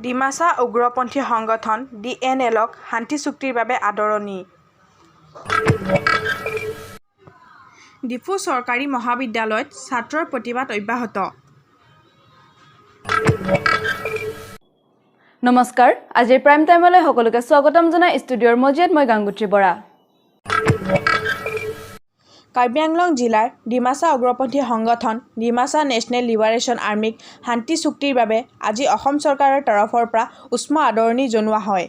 ডিমাছা উগ্ৰপন্থী সংগঠন ডিএনএলক শান্তি চুক্তিৰ বাবে আদৰণি। ডিফু চৰকাৰী মহাবিদ্যালয়ত ছাত্ৰৰ প্ৰতিবাদ অব্যাহত। নমস্কাৰ, আজিৰ প্ৰাইম টাইমলৈ সকলোকে স্বাগতম জনাই ষ্টুডিঅ'ৰ মজিয়াত মই গাংগুত্ৰী বৰা। কাৰ্বি আংলং জিলাৰ ডিমাছা উগ্ৰপন্থী সংগঠন ডিমাছা নেশ্যনেল লিবাৰেশ্যন আৰ্মীক শান্তি চুক্তিৰ বাবে আজি অসম চৰকাৰৰ তৰফৰ পৰা উষ্ম আদৰণি জনোৱা হয়।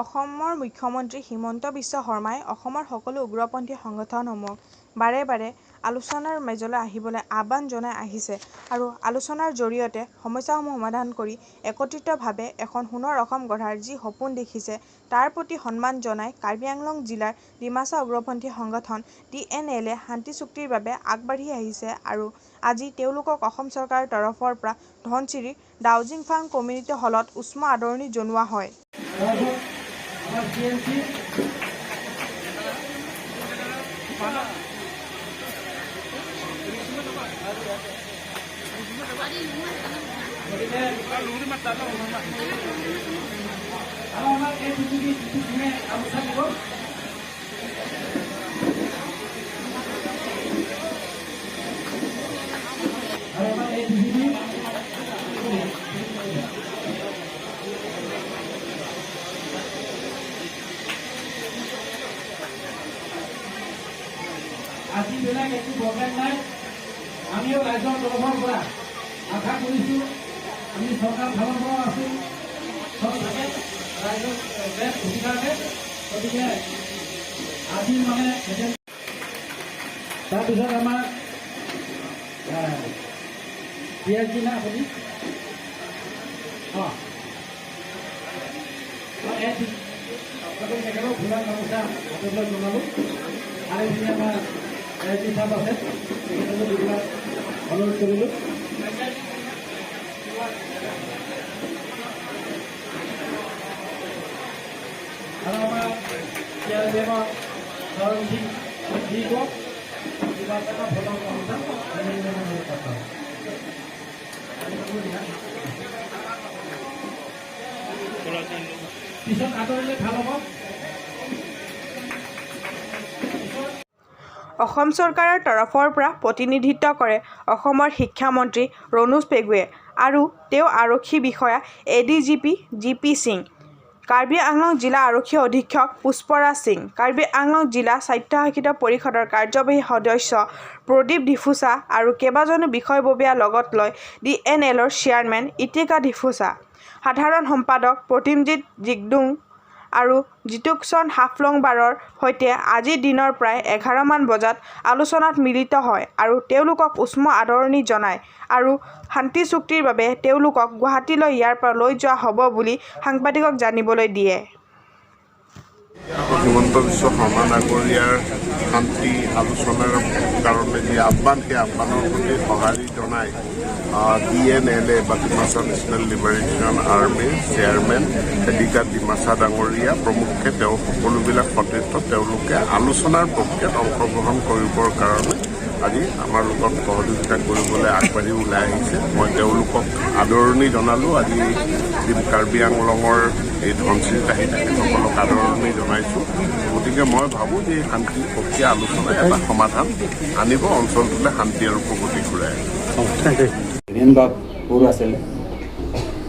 অসমৰ মুখ্যমন্ত্ৰী হিমন্ত বিশ্ব শৰ্মাই অসমৰ সকলো উগ্ৰপন্থী সংগঠনসমূহক বাৰে বাৰে আলোচনাৰ মেজলৈ আহিবলৈ আহ্বান জনাই আহিছে আৰু আলোচনাৰ জৰিয়তে সমস্যাসমূহ সমাধান কৰি একত্ৰিতভাৱে এখন সোণৰ অসম গঢ়াৰ যি সপোন দেখিছে, তাৰ প্ৰতি সন্মান জনাই কাৰ্বি আংলং জিলাৰ ডিমাছা উগ্ৰপন্থী সংগঠন ডিএনএলে শান্তি চুক্তিৰ বাবে আগবাঢ়ি আহিছে আৰু আজি তেওঁলোকক অসম চৰকাৰৰ তৰফৰ পৰা ধনশিৰিৰ দাউজিংফাং কমিউনিটি হলত উষ্ম আদৰণি জনোৱা হয়। আমাৰ চি এম চি। আৰু আমাৰ এই পৃথিৱী যিটো যোনে গামোচা দিব। আৰু আমাৰ এই পৃথিৱী। আজি বেলেগ একো প্ৰগ্ৰেম নাই। আমিও ৰাইজৰ তৰফৰ পৰা আশা কৰিছোঁ, আমি চৰকাৰ ফালৰ পৰাও আছোঁ, চব থাকে ৰাইজৰ বেষ্ট সুখী কাৰণে। গতিকে আজি মানে তাৰপিছত আমাৰ পি এইচ ডি না আপুনি অঁ অঁ তেখেতক ফুলাম গামোচা হাতলৈ জনালোঁ। আৰু এইপিনে আমাৰ এছ ডি চাব আছে, তেখেতকো দিবলৈ অনুৰোধ কৰিলোঁ। আৰু আমাৰ চি আৰ পি এমৰ চৰণ সিং জীকো কিবা এটা ফুলাম গামোচা অনুৰোধ কৰিলোঁ। পিছত আদৰিলে ভাল হ'ব। অসম চৰকাৰৰ তৰফৰ পৰা প্ৰতিনিধিত্ব কৰে অসমৰ শিক্ষামন্ত্ৰী ৰণোজ পেগুৱে আৰু তেওঁৰ আৰক্ষী বিষয়া ADGP G P Singh, Karbi Anglong জিলা আৰক্ষী অধীক্ষক পুষ্পৰাজ সিং, কাৰ্বি আংলং জিলা স্বায়ত্তশাসিত পৰিষদৰ কাৰ্যবাহী সদস্য প্ৰদীপ ডিফুচা আৰু কেইবাজনো বিষয়ববীয়া লগত লৈ ডিএনএলৰ চেয়াৰমেন ইতিকা ডিফুচা, সাধাৰণ সম্পাদক প্ৰতিমজিৎ জিগদুং আৰু জিতুকচন হাফলংবাৰৰ সৈতে আজি দিনৰ প্ৰায় 11মান বজাত আলোচনাত মিলিত হয় আৰু তেওঁলোকক উষ্ম আদৰণি জনায় আৰু শান্তি চুক্তিৰ বাবে তেওঁলোকক গুৱাহাটীলৈ ইয়াৰ পৰা লৈ যোৱা হ'ব বুলি সাংবাদিকক জানিবলৈ দিয়ে। হিমন্ত বিশ্ব শৰ্মা ডাঙৰীয়াৰ শান্তি আলোচনাৰ কাৰণে যি আহ্বান, সেই আহ্বানৰ প্ৰতি সঁহাৰি জনাই ডিএনএল এ বা ডিমাচা নেশ্যনেল লিবাৰেশ্যন আৰ্মীৰ চেয়াৰমেন হেডিকা ডিমাচা ডাঙৰীয়া প্ৰমুখ্যে তেওঁ সকলোবিলাক সতীৰ্থ, তেওঁলোকে আলোচনাৰ প্ৰক্ৰিয়াত অংশগ্ৰহণ কৰিবৰ কাৰণে আজি আমাৰ লগত সহযোগিতা কৰিবলৈ আগবাঢ়ি ওলাই আহিছে। মই তেওঁলোকক আদৰণি জনালোঁ। আজি কাৰ্বি আংলঙৰ এই ধনশিৰিত আহি তেখেতসকলক আদৰণি জনাইছোঁ। গতিকে মই ভাবোঁ যে এই শান্তি প্ৰক্ৰিয়া আলোচনাই এটা সমাধান আনিব, অঞ্চলটোলৈ শান্তি আৰু প্ৰগতি ঘূৰাই আনিব। হিৰেণ বাবুৰ আছিলে।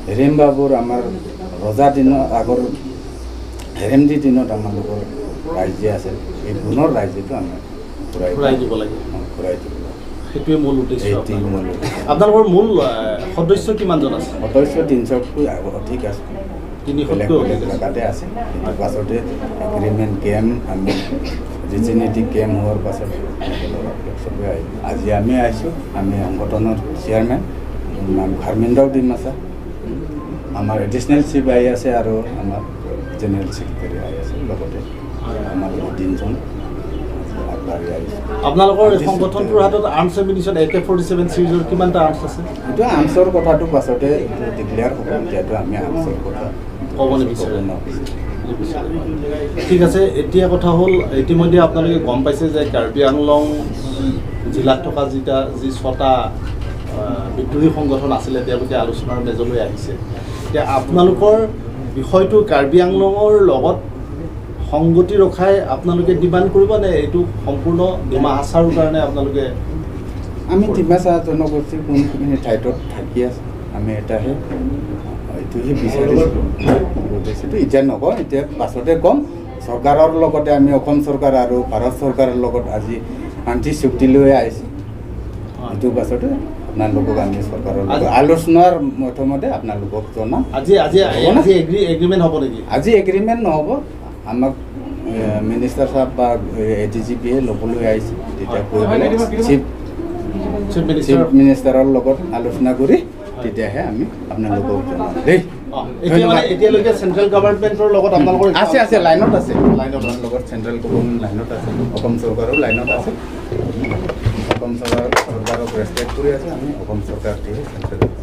হিৰেণ বাবুৰ আমাৰ ৰজা দিনৰ আগৰ হেৰেমদি দিনত আমালোকৰ ৰাজ্য আছিল। এই পুনৰ ৰাজ্যটো আমাৰ ঘূৰাই ঘূৰাই দিব লাগে। অঁ, ঘূৰাই দিব লাগে। সেইটোৱে মূল উদ্দেশ্য। এইটোৱে মূল উদ্দেশ্য। আপোনালোকৰ মূল সদস্য কিমানজন আছে? সদস্য 300তকৈ অধিক আছে। বেলেগ 300তকৈ বেলেগ অধিক আছে। জেগাতে আছে। কিন্তু পাছতে এগ্ৰিমেণ্ট কেম্প, আমি ৰিজিনেটিভ কেম্প হোৱাৰ পাছত ল'ৰাবিলাক চবেই আহিব। আজি আমি আহিছোঁ। আমি সংগঠনৰ চেয়াৰমেন, মোৰ নাম খাৰমিন্দাও ডিমাচা। আমাৰ এডিশ্যনেল চিফ আহি আছে আৰু আমাৰ জেনেৰেল ছেক্ৰেটাৰী আহি আছে। লগতে আমাৰ লগত তিনিজন আগবাঢ়ি আহিছোঁ। আপোনালোকৰ এই সংগঠনটোৰ হাতত আৰ্মছ এমিউনিশ্যন, AK-47 চিৰিজৰ কিমানটা আৰ্মছ আছে? এইটো আৰ্মছৰ কথাটো পাছতে এইটো ডিক্লেয়াৰ হ'ব। এতিয়াতো আমি আৰ্মছৰ কথা ক'ব নিবিচাৰে। ক'ব নিবিচাৰে। ঠিক আছে। এতিয়া কথা হ'ল, ইতিমধ্যে আপোনালোকে গম পাইছে যে কাৰ্বি আংলং জিলাত থকা যি ছটা বিদ্ৰোহী সংগঠন আছিলে, তেওঁলোকে আলোচনাৰ মেজলৈ আহিছে। এতিয়া আপোনালোকৰ বিষয়টো কাৰ্বি আংলঙৰ লগত সংগতি ৰখাই আপোনালোকে ডিমাণ্ড কৰিব নে এইটো সম্পূৰ্ণ ডিমা হাছাওৰ কাৰণে আপোনালোকে? আমি ডিমাচা জনগোষ্ঠী কোনখিনি ঠাইত থাকি আছে, আমি এটাহে এইটোহে বিচাৰিছিলোঁ। উদ্দেশ্যটো এতিয়া নকওঁ, এতিয়া পাছতে ক'ম। চৰকাৰৰ লগতে আমি অসম চৰকাৰ আৰু ভাৰত চৰকাৰৰ লগত আজি শান্তি চুক্তি লৈ আহিছোঁ। এইটো পাছতে আপোনালোকক আমি চৰকাৰৰ লগত আলোচনাৰ মাধ্যমতে আপোনালোকক জনাম। আজি আজি আজি এগ্ৰিমেণ্ট হ'ব নেকি? আজি এগ্ৰিমেণ্ট নহ'ব। আমাক মিনিষ্টাৰ চাহাব বা এ ডি জি পিয়ে ল'বলৈ আহিছে, তেতিয়া কৈ পেলাই চিফ চিফ মিনিষ্টাৰৰ লগত আলোচনা কৰি তেতিয়াহে আমি আপোনালোকক জনাম দেই। এতিয়ালৈকে চেণ্ট্ৰেল গভৰ্ণমেণ্টৰ লগত আপোনালোকৰ আছে আছে লাইনত আছে, লাইনত লগত চেণ্ট্ৰেল গভৰ্ণমেণ্ট লাইনত আছে, অসম চৰকাৰো লাইনত আছে। অসম চৰকাৰক ৰেচপেক্ট কৰি আছে আমি, অসম চৰকাৰটোহে চেণ্ট্ৰেল আছে।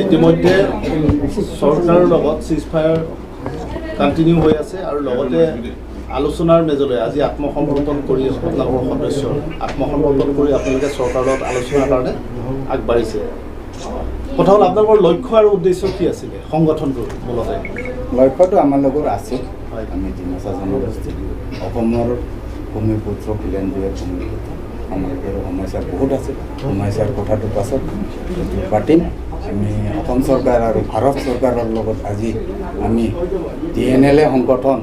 ইতিমধ্যে চৰকাৰৰ লগত চিজ ফায়াৰ কণ্টিনিউ হৈ আছে আৰু লগতে আলোচনাৰ মেজলৈ আজি আত্মসমৰ্পণ কৰি আপোনালোকৰ সদস্য আত্মসমৰ্পণ কৰি আপোনালোকে চৰকাৰৰ লগত আলোচনাৰ কাৰণে আগবাঢ়িছে। কথা হ'ল আপোনালোকৰ লক্ষ্য আৰু উদ্দেশ্য কি আছিলে সংগঠনটোৰ? মূলতে লক্ষ্যটো আমাৰ লগত আছে, আমি ডিমাচা জনগোষ্ঠী, অসমৰ ভূমিপুত্ৰ, খিলঞ্জীয়া ভূমিপুত্ৰ। আমাৰ সমস্যা বহুত আছে, সমস্যাৰ কথাটো পাছত পাতিম। আমি অসম চৰকাৰ আৰু ভাৰত চৰকাৰৰ লগত আজি আমি DNLA সংগঠন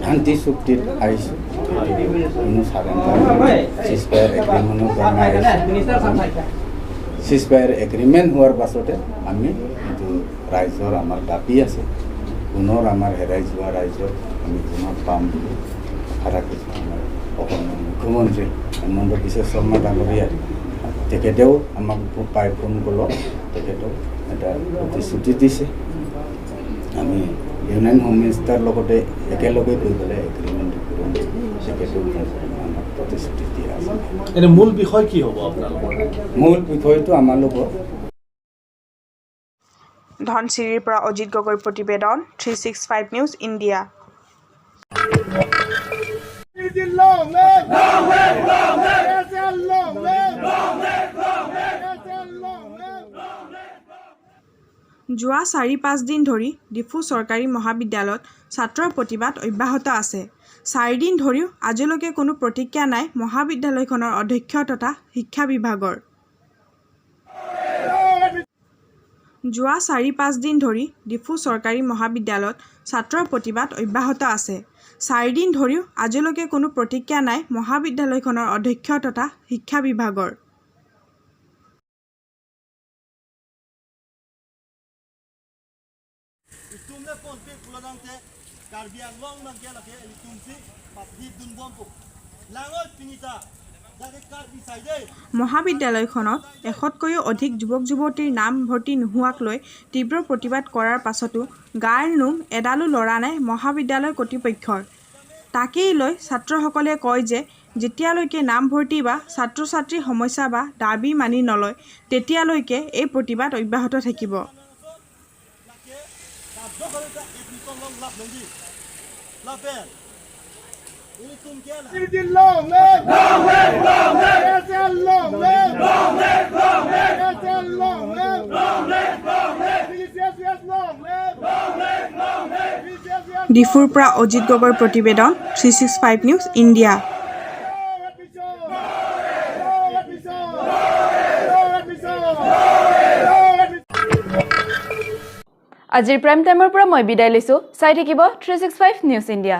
শান্তি চুক্তিত আহিছোঁ। কোনো চাৰেণ্ডাৰ চিজ ফায়াৰ এগ্ৰিমেণ্টৰ কাৰণে আহিছোঁ। চিজ ফায়াৰ এগ্ৰিমেণ্ট হোৱাৰ পাছতে আমি এইটো ৰাইজৰ আমাৰ দাবী আছে, পুনৰ আমাৰ হেৰাই যোৱা ৰাইজৰ আমি পুনৰ পাম বুলি আশা ৰাখিছোঁ। আমাৰ অসমৰ মুখ্যমন্ত্ৰী হিমন্ত বিশ্ব শৰ্মা ডাঙৰীয়া, তেখেতেও আমাক পাই ফোন কলত তেখেতেও এটা প্ৰতিশ্ৰুতি দিছে। আমি ইউনিয়ন হোম মিনিষ্টাৰ লগতে একেলগে গৈ পেলাই এগ্ৰিমেণ্ট কৰিম, তেখেতেও আমাক প্ৰতিশ্ৰুতি দিয়া আছে। এনে মূল বিষয় কি হ'ব আপোনালোকৰ? মূল বিষয়টো আমালোকৰ ধনশিৰিৰ পৰা অজিত গগৈৰ প্ৰতিবেদন, 365 নিউজ ইণ্ডিয়া। যোৱা 4-5 দিন ধৰি ডিফু চৰকাৰী মহাবিদ্যালয়ত ছাত্ৰৰ প্ৰতিবাদ অব্যাহত আছে। 4 দিন ধৰিও আজিলৈকে কোনো প্ৰতিক্ৰিয়া নাই মহাবিদ্যালয়খনৰ অধ্যক্ষ তথা শিক্ষা বিভাগৰ। যোৱা 4-5 দিন ধৰি ডিফু চৰকাৰী মহাবিদ্যালয়ত ছাত্ৰৰ প্ৰতিবাদ অব্যাহত আছে। 4 দিন ধৰিও আজিলৈকে কোনো প্ৰতিক্ৰিয়া নাই মহাবিদ্যালয়খনৰ অধ্যক্ষ তথা শিক্ষা বিভাগৰ। মহাবিদ্যালয়খনত 100তকৈও অধিক যুৱক যুৱতীৰ নাম ভৰ্তি নোহোৱাক লৈ তীব্ৰ প্ৰতিবাদ কৰাৰ পাছতো গাৰ নোম এডালো লৰা নাই মহাবিদ্যালয় কৰ্তৃপক্ষৰ। তাকেই লৈ ছাত্ৰসকলে কয় যে যেতিয়ালৈকে নামভৰ্তি বা ছাত্ৰ ছাত্ৰীৰ সমস্যা বা দাবী মানি নলয় তেতিয়ালৈকে এই প্ৰতিবাদ অব্যাহত থাকিব। ডিফুৰ পৰা অজিত গগৈৰ প্ৰতিবেদন, 365 নিউজ ইণ্ডিয়া। আজিৰ প্ৰাইম টাইমৰ পৰা মই বিদায় লৈছোঁ। চাই থাকিব 365 নিউজ ইণ্ডিয়া।